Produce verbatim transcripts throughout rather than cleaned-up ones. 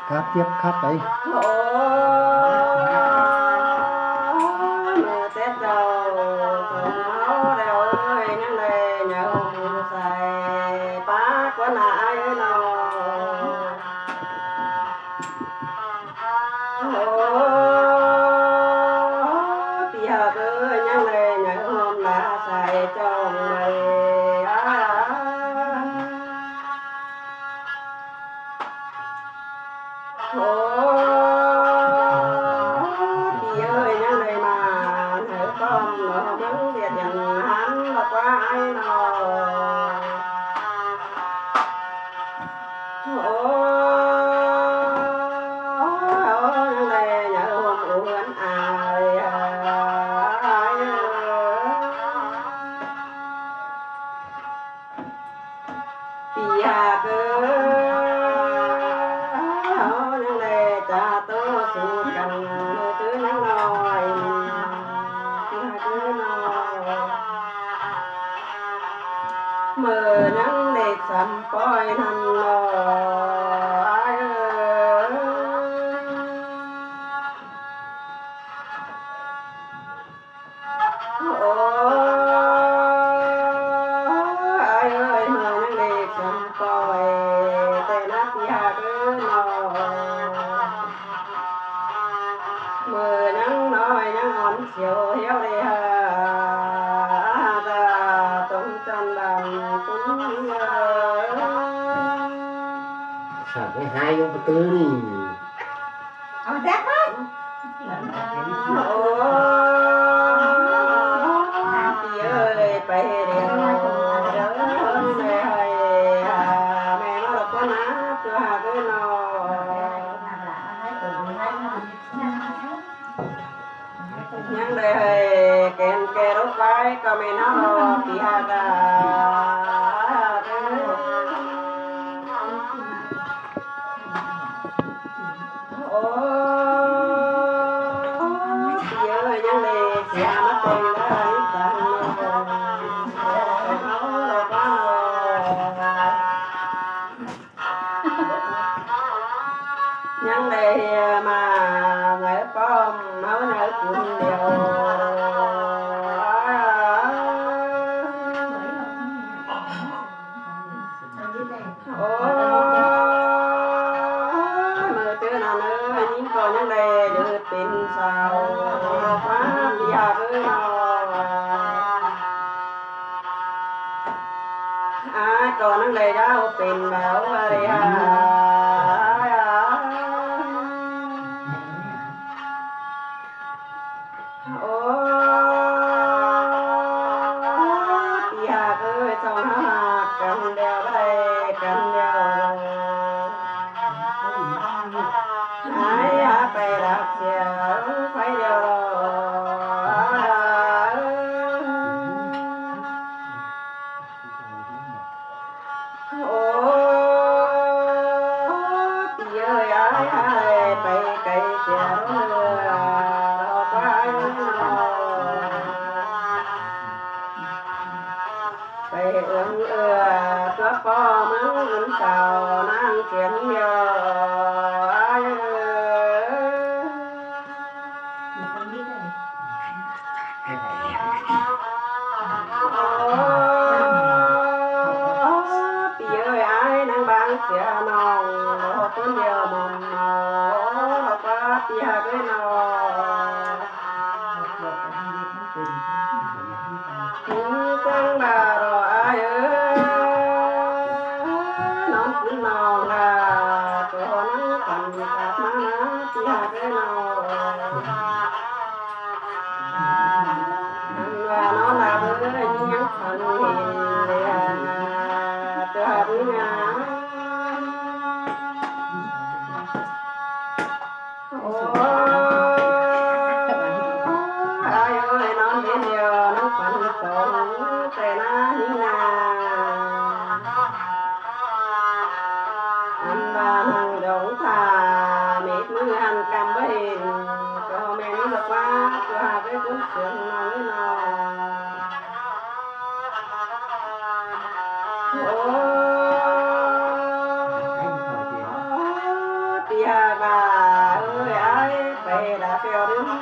Cắp tiếp khắp đấy. Ơ, ꞌmự Tết Dầu sông ꞌháu đeo ơi, ꞌnhắng đảy nháư ꞌhôm ꞌhụ sai pák ꞌquám ải ới ꞌnọ. Ơ, ꞌpi ꞌhặc ới, ꞌnhắng đảy nháư ꞌhôm ꞌhụ sai chong mai. Ơ, ꞌpi ơi, ꞌnhắng đảy ꞌmá nháư ꞌpọm ꞌnọ, ꞌmướng Việt Nam hẳn ꞌlọ ꞌquám ải ới ꞌnọ. Ơ, ꞌnhắng đảy nháư ꞌhôm ꞌhụ ꞌhướn ải ới. ꞌPi ꞌhặc ới, ꞌnhắng đảy ꞌchạ ꞌtố sú căn ꞌmự ꞌchư ꞌnhắng ꞌnọi. ꞌPi ꞌhặc ới ꞌnọ. ꞌMự ꞌnhắng đảy sắm ꞌpoi ꞌnặn ꞌnọi. Ơ, ải ới, ꞌmự ꞌnhắng đảy sắm ꞌpoi ꞌtẹ ꞌnặn ꞌpi ꞌhặc ới ꞌnọ. ꞌMự ꞌnhắng ꞌnọi ꞌnhắng ón siêu hiếu đảy hả, ta tống chăn đăm cún ꞌnhắng ới. Sao cái hai ông tư đi. Áo giáp á. Ơ, ꞌpi ơi, pay đi ꞌnọ. Ơ, ꞌmẹ ơi, à, ꞌmẹ ꞌmá ꞌlọk ꞌquám ꞌnặn, ꞌpi ꞌhặc ới ꞌnọ. ꞌNhắng đảy ken kẻ rốc vái ꞌcọ ꞌmen ꞌháu ꞌpi ꞌhặc ới. Ơ, ꞌpi ơi, ꞌnhắng đảy sia ꞌmá têng đảy tăn ꞌnọ. ꞌNhắng đảy ꞌmá nháư ꞌpọm ꞌháu nháư cún điêu. Ơ, ꞌmự ꞌchư ꞌnặn ới, ꞌnhính ꞌcọ ꞌnhắng đảy đưt pên sau ꞌquám ꞌpi ꞌhặc ới ꞌnọ. Ải ꞌcọ ꞌnhắng đảy đao pên báu ꞌva đảy hả. Ơ, ꞌpi ꞌhặc ới, chong ꞌhặc căn điêu đảy căn điêu. Ải hả, pay đắc sia pay điêu. Ơ, ꞌpi ơi, ải hả, pay cay sia ꞌlọ ꞌquám ải ới ꞌnọ. Pay ưn ưa ꞌtua ꞌpo ꞌmướng ưn sau ꞌnáng ꞌchiến điêu. Ải ơi. Ơ, ꞌpi ơi, ải ꞌnáng bang sia ꞌnọng ꞌlọ cún điêu mom ꞌnọ, ꞌlọ ꞌquám ꞌpi ꞌhặc ới ꞌnọ. Cúng cáng ꞌva ꞌlọ ải ơi, ꞌnón cún ꞌnọng ꞌva, ꞌcọ ꞌnắng khăn khắp ꞌmá ꞌna ꞌpi ꞌhặc ới ꞌnọ. Ăn ꞌva ꞌnón ꞌva ꞌmự ꞌnhắng khăn hên lĕ, ꞌtưa ꞌmự ꞌnhá.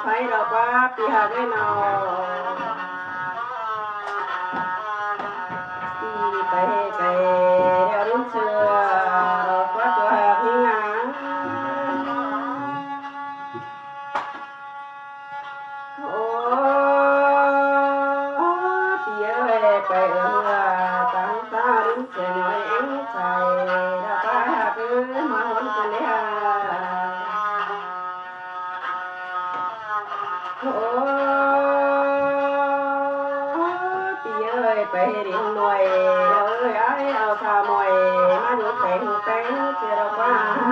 Pay ꞌlẹo ꞌquá ꞌpi ꞌhặc ꞌới ꞌnọ. ꞌPi pay cai ꞌlẹo ꞌlum ꞌchưa ꞌlẹo ꞌquá ꞌchưa ꞌhặc ꞌnhính ꞌnáng. Ô, ꞌpi ơi, pay ꞌhặc ꞌtáng ta ꞌlum ꞌchưa ꞌnọi éng chảy, ꞌlẹo ꞌquá ꞌhặc ꞌới ꞌmá ꞌhôn căn ꞌlẹo. Ô, ꞌpi ơi, pay đin ꞌmuội, ơi, ải au thả ꞌmuội ꞌmá dú téng téng ꞌchưa ꞌlẹo ꞌquá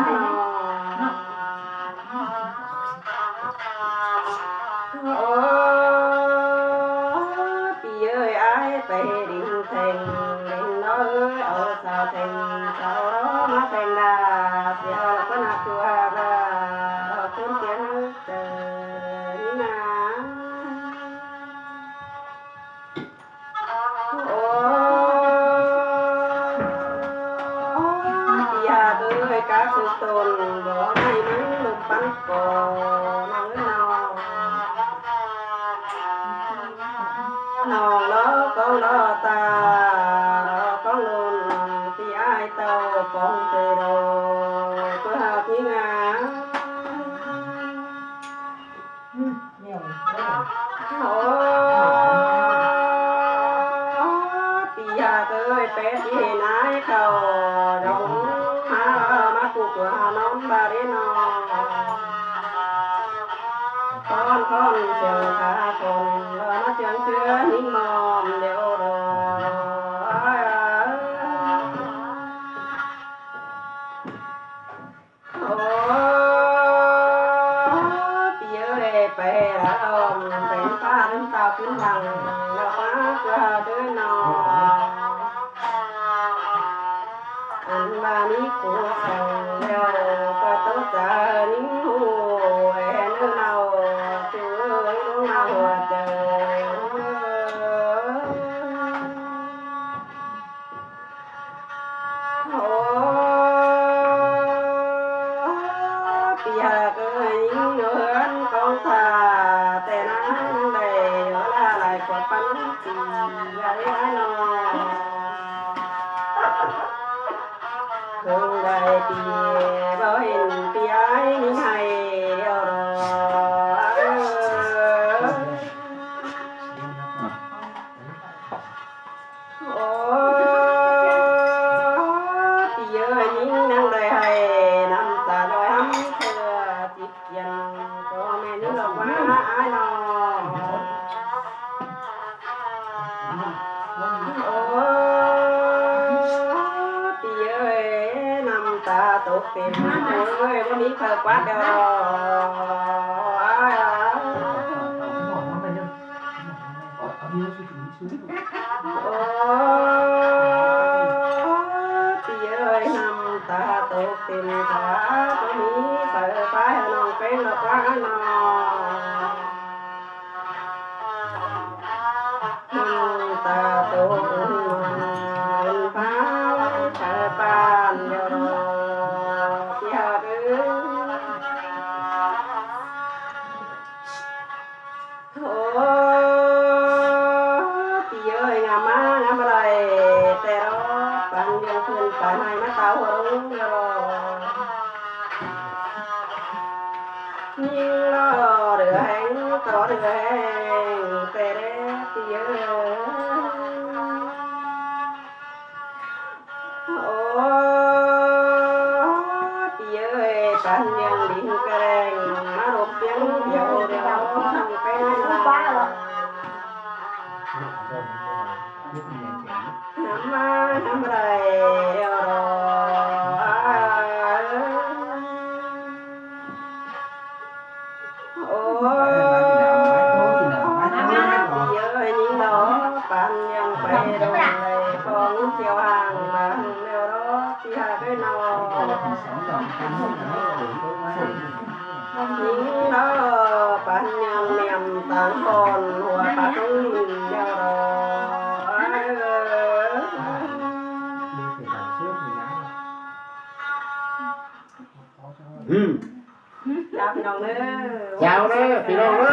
ꞌnọ. Ô, ꞌpi ơi, ải pay đin téng đin ꞌnọ, ơi, au thả téng thả ꞌnọ ꞌmá téng đa, ꞌchưa ꞌlẹo ꞌquá ꞌnọ ꞌchua đa, au ꞌcốn tiên ꞌtơ ꞌnhính ꞌnáng. Ô, ꞌpi ꞌhặc ꞌới, cá sư tôn bók ꞌmạy ꞌmắn ꞌlum ꞌpắn ꞌcọ ꞌnọng ꞌới ꞌnọ. ꞌNọng lo cóng lo ta, lo cóng ꞌlum ꞌpi ải ꞌtạu cóng ꞌtẹ đo, ꞌcọ ꞌhặc ꞌnhính ꞌnáng. Ô, ꞌpi ꞌhặc ới, pét ꞌpi ꞌnái khảu dong ꞌmá ꞌmá ꞌcụ ꞌcọ ꞌnón ꞌva đé ꞌnọ. Khón khón ꞌchương khá khón ꞌva ꞌmá ꞌchương ꞌchưa ꞌnhính ꞌmom ꞌlẹo đo. Ô, ꞌpi ơi, pay ꞌlẹo pay ꞌphạ ꞌlum ꞌtạu ꞌcứn lăng ꞌlẹo ꞌquá ꞌchua ꞌhặc ꞌới ꞌnọ. Ăn ꞌva ꞌmí ꞌcú săng ꞌlẹo ꞌcọ ꞌtố chaư ꞌnhính ꞌhụ ꞌhẹn ꞌnớ ꞌnọ, ꞌchu ꞌlống ꞌnọ hua chaư. Ô, ꞌpi ꞌhặc ới, ꞌnhính ꞌnớ ꞌhướn cóng thả ꞌtẹ ꞌnáng đảy ꞌva lai lai ꞌcọ ꞌpắn ꞌpi ꞌhặc ꞌới ꞌnọ. Khong lai ꞌpi báu hên ꞌpi ải ꞌnhính ꞌhạy ꞌlẹo đo. Ô, ꞌpi ơi, ꞌnhính ꞌnáng đảy ꞌhạy ꞌnặm ta đảy hăm ꞌchưa chít kiên ꞌcọ ꞌmen ꞌnhính ꞌlẹo ꞌquá ải ꞌnọ. Ô, ꞌpi ơi, ꞌnặm ta tốc têm ꞌmự ơi, báu ꞌmí kha ꞌquá đaư. Ô, ꞌpi ơi, ꞌnặm ta tốc têm ta, báu ꞌmí kha ꞌquá ꞌnọng ꞌpéng ꞌlẹo ꞌquá ꞌnọ. ꞌNặm ta tốc ꞌmự ꞌpháo ꞌpháo ꞌpán ꞌlẹo đo, ꞌpi ꞌhặc ới. Ô, ꞌpi ơi, ngắm ꞌmá, ngắm ꞌva đảy ꞌtẹ ꞌló, pán ꞌliệng khửn pán ꞌnị ꞌmá táo hua ꞌlống ꞌlẹo đo. ꞌNhính ꞌló đưa ꞌhéng, tó đưa ꞌhéng, ꞌtẹ đé ꞌpi ơi. Ô, ꞌpi ơi, pán ꞌliệng đin ꞌcọ ꞌlẹng, ꞌmá ꞌlộp ꞌpiếng điêu điêu, ꞌnọng ꞌpéng ꞌlẹo. Ngắm ꞌmá, ngắm đảy ꞌlẹo đo. Ô, ꞌpi ơi, ꞌnhính ꞌló, pán ꞌliệng pay đảy đong đảy khong chiêu hàng măng ꞌlẹo đo, ꞌpi ꞌhặc ới ꞌnọ. ꞌNhính ꞌló, pán ꞌliệng niêm táng khon hua pá ꞌtống ꞌlẹo đo. Chao ꞌnớ ꞌpi ꞌnọng ꞌnớ.